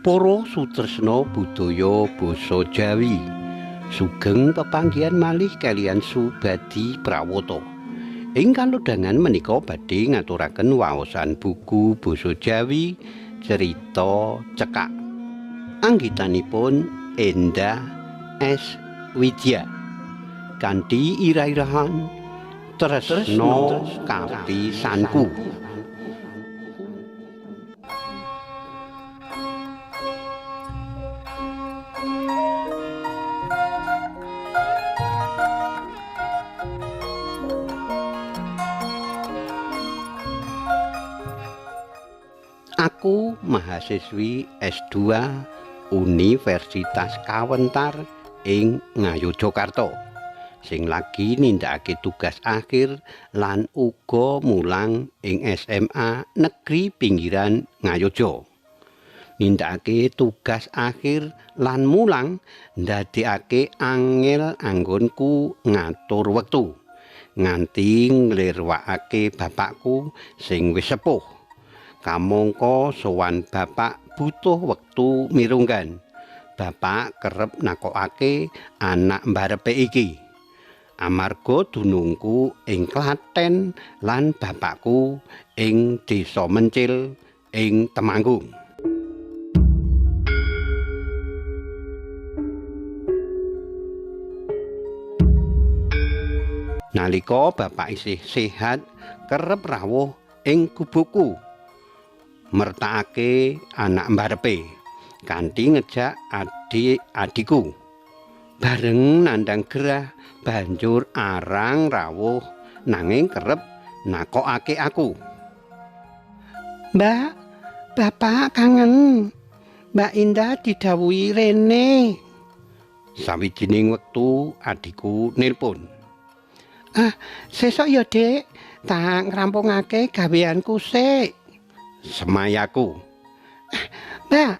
Para sutresna budaya basa Jawi, sugeng pepanggihan malih kaliyan Subadi Prawata. Ing kalodhangan menika badhe ngaturaken waosan buku basa Jawi Cerita Cekak. Anggitanipun Endah S. Widya. Kanthi ira-irahan Tresna Kapisanku. Aku mahasiswi S2 Universitas Kawentar ing Ngayogyakarta sing lagi nindakake tugas akhir lan uga mulang ing SMA Negeri Pinggiran Ngayogya. Nindakake tugas akhir lan mulang ndadekake angel anggonku ngatur wektu nganti nglirwakake bapakku sing wis sepuh. Kamangka sowan bapak butuh wektu mirunggan. Bapak kerep nakokake anak mbarepe iki. Amarga dunungku ing Klaten lan bapakku ing Desa Mencil ing Temanggung. Nalika bapak isih sehat, kerep rawuh ing gubukku mertakake anak mbarepe kanthi ngejak adik-adikku. Bareng nandhang gerah banjur arang rawuh nanging kerep nakokake aku. Mbak, bapak kangen. Mbak Indah didhawuhi rene. Sawijining wektu adikku nilpun. Ah, sesuk ya, Dik, tak ngrampungake gaweanku sik. Semayaku. Mbak,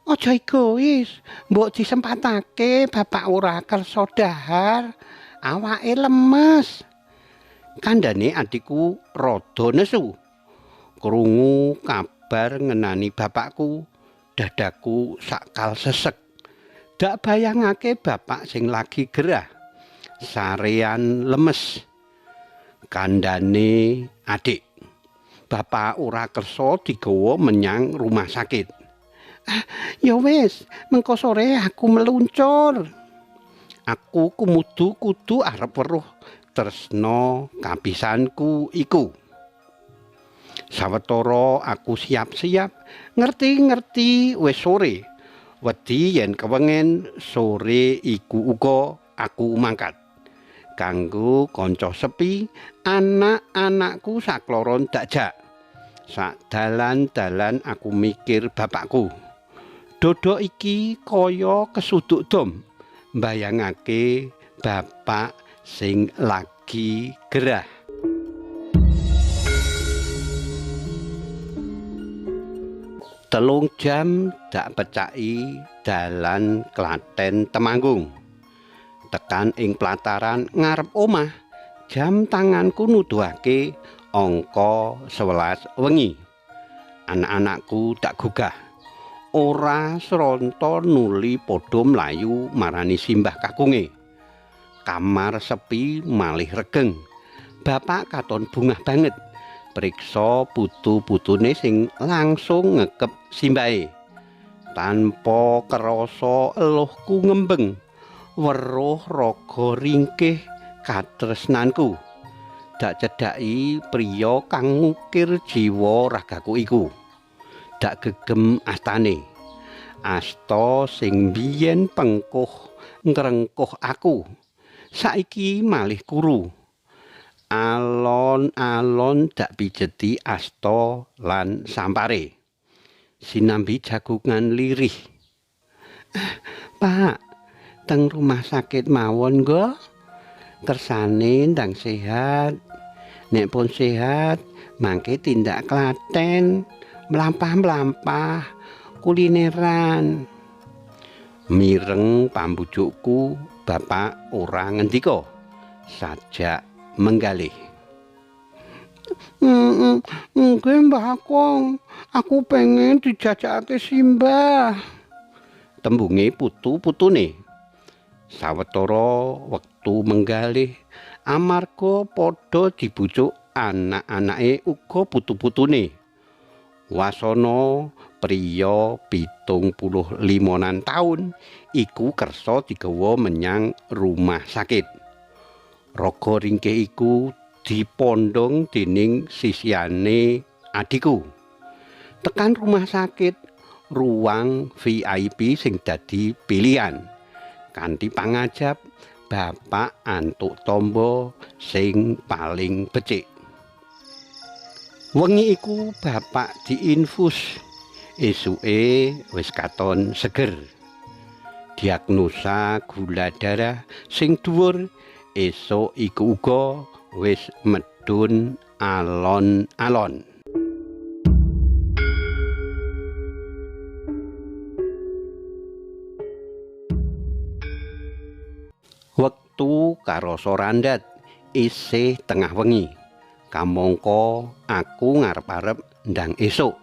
aja egois. Mbok disempatake bapak ora kersa dahar, awake lemes. Kandhane adikku rada nesu. Krungu kabar ngenani bapakku, dadaku sakal sesek. Dak bayangake bapak sing lagi gerah, sarean lemes. Kandhane adik, bapak ora kersa digawa menyang rumah sakit. Ah, ya wis, mengko sore aku meluncur. Aku kumudu kudu arep weruh tresna kapisanku iku. Sawetara aku siap-siap, ngerti-ngerti wis sore. Wedi yen kewengen sore iku uga aku mangkat. Kanggo kanca sepi, anak-anakku sakloron dakjak. Sak dalan-dalan aku mikir bapakku. Dodok iki kaya kesuduk dom, mbayangake bapak sing lagi gerah. Telung jam dak pecaki dalan Klaten Temanggung. Tekan ing plataran ngarep omah, jam tanganku nuduhake angka 11 wengi. Anak-anakku tak gugah. Ora sronto nuli padha mlayu marani simbah kakunge. Kamar sepi malih regeng. Bapak katon bungah banget. Priksa putu-putune sing langsung ngekep simbahe. Tanpa kerasa eluhku ngembeng. Weruh raga ringkih katresnanku. Dak cedhaki priya kang ngukir jiwa ragaku iku. Dak gegem astane. Asta sing biyen pengkuh ngrengkuh aku, saiki malih kuru. Alon-alon dak pijeti asta lan sampare. Sinambi jagungan lirih. Pak, teng rumah sakit mawon nggo. Kersane ndang sehat. Nek pun sehat, mangke tindak Klaten, mlampah-mlampah kulineran. Mireng pambujukku, bapak ora ngendika, sajak menggalih. Nggih Mbah Akong, aku pengen dijajakake simbah. Tembunge putu-putune. Sawetara wektu menggalih amarga padha dibujuk anak-anake uga putu-putune. Wasana priya 75 taun iku kersa digawa menyang rumah sakit. Raga ringkih iku dipondhong dening sisihane adhiku. Tekan rumah sakit, ruang VIP sing dadi pilihan. Kanthi pangajap bapak antuk tamba sing paling becik. Wengi iku bapak diinfus. Esuke wis katon seger. Diagnosa gula darah sing dhuwur, esuk iku uga wis medhun alon-alon. Wektu karasa randhat isih tengah wengi. Kamangka aku ngarep-arep ndang esuk.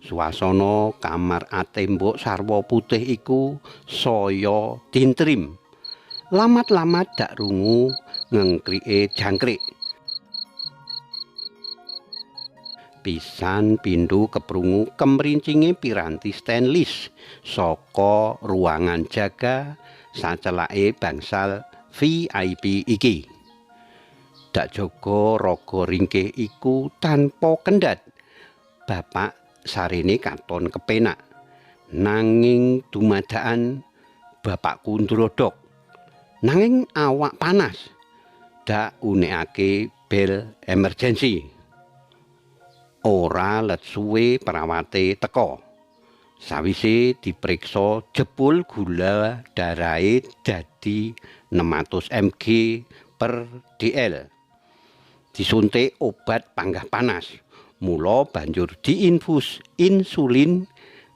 Suasana kamar atembok sarwa putih iku saya tintrim. Lamat-lamat dak rungu ngengkrike jangkrik. Pisan pindho keprungu kemrincinge piranti stainless saka ruangan jaga sacelake bangsal VIP iki. Dak jaga raga ringkih iku tanpa kendhat. Bapak sarene katon kepenak. Nanging dumadakan bapakku ndrodhok. Nanging awak panas. Dak unekake bel emergensi. Ora let suwe perawate teka. Sawise dipriksa jebul gula darahe dadi 600 mg per dl. Disuntik obat panggah panas. Mula banjur diinfus insulin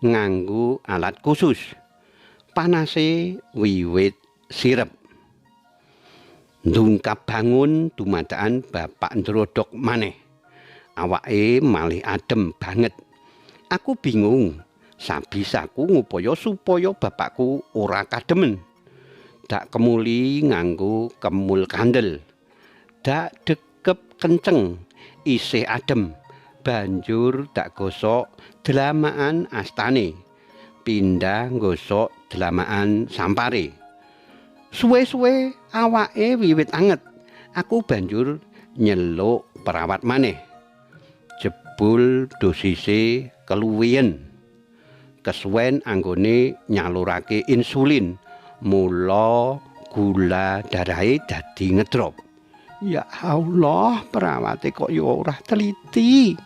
nganggo alat khusus. Panase wiwit sirep. Ndungkap bangun dumadakan bapak ndrodhok maneh. Awake malih adem banget. Aku bingung. Sabisaku ngupaya supaya bapakku ora kademen. Dak kemuli nganggo kemul kandel. Dak dekep kenceng, isih adem. Banjur dak gosok dlamaan astane. Pindah gosok dlamaan sampare. Suwe-suwe awake wiwit anget. Aku banjur nyeluk perawat maneh. Jebul dosise keluwihen. Kesuwen anggone nyalurake insulin, mula gula darahe dadi ngedrop. Ya Allah, perawate kok ya ora teliti.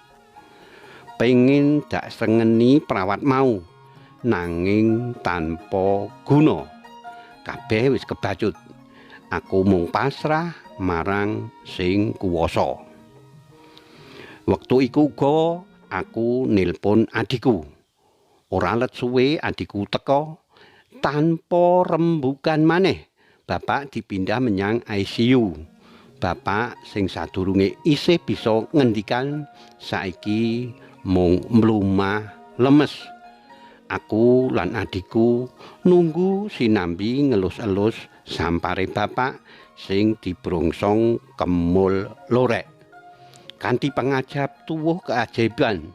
Pengin dak srengeni perawat mau, nanging tanpa guna. Kabeh wis kebacut. Aku mung pasrah marang sing kuwasa. Wektu iku uga aku nilpon adhiku. Ora let suwe adhiku teka tanpa rembukan maneh. Bapak dipindah menyang ICU. Bapak sing sadurunge isih bisa ngendikan saiki mung mlumah lemes. Aku lan adhiku nunggu sinambi ngelus-elus sampare bapak sing dibrongsong kemul lorek. Kanthi pangajap tuwuh keajaiban.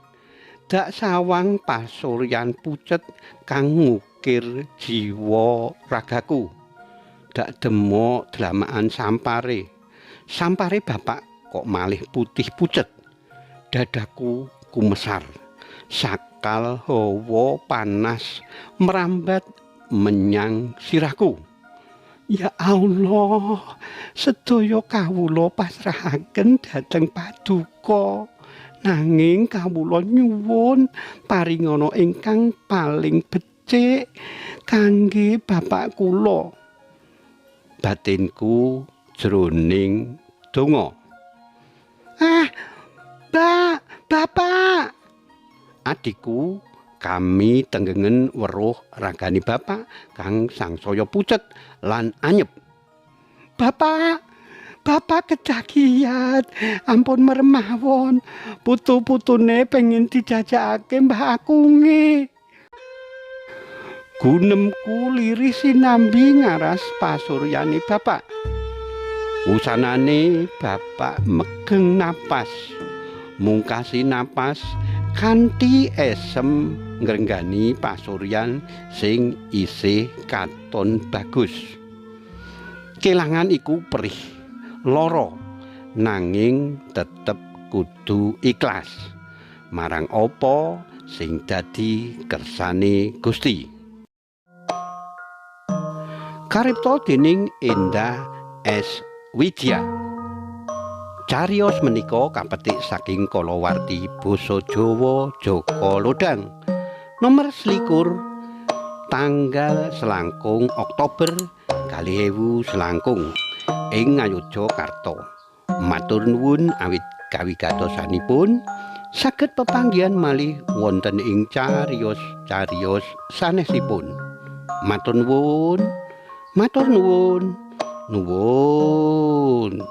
Dak sawang pasuryan pucet kang ngukir jiwa ragaku. Dak demok dlamaan sampare. Sampare bapak kok malih putih pucet. Dadaku kumesar. Sakal hawa panas merambat menyang sirahku. Ya Allah, sedaya kawula pasrahaken dhateng Paduka. Nanging kawula nyuwun paringana ingkang paling becik kangge bapak kula. Batinku jroning donga. Ah, Bapak. Adikku, kami tenggengen weruh ragane bapak kang sangsaya pucet lan anyep. Bapak, Bapak kedah kiyat, ampun merem mawon. Putu-putune pengin dijajakake Mbah Akunge. Gunemku lirih sinambi ngaras pasuryane bapak. Wusanane bapak megeng napas, mungkasi napas kanthi esem ngrenggani pasuryan sing isih katon bagus. Kelangan iku perih, lara, nanging tetep kudu ikhlas marang apa sing dadi kersane Gusti. Karipta dening Endah S. Widya. Cariyos menika kapetik saking kalawarti basa Jawa Jaka Lodhang nomer 21 tanggal selangkung Oktober 2000 ing Ngayogyakarta. Matur nuwun awit kawigatosanipun saged pepanggihan malih wonten ing cariyos-cariyos sanesipun. Matur nuwun. Matur nuwun. Nuwun.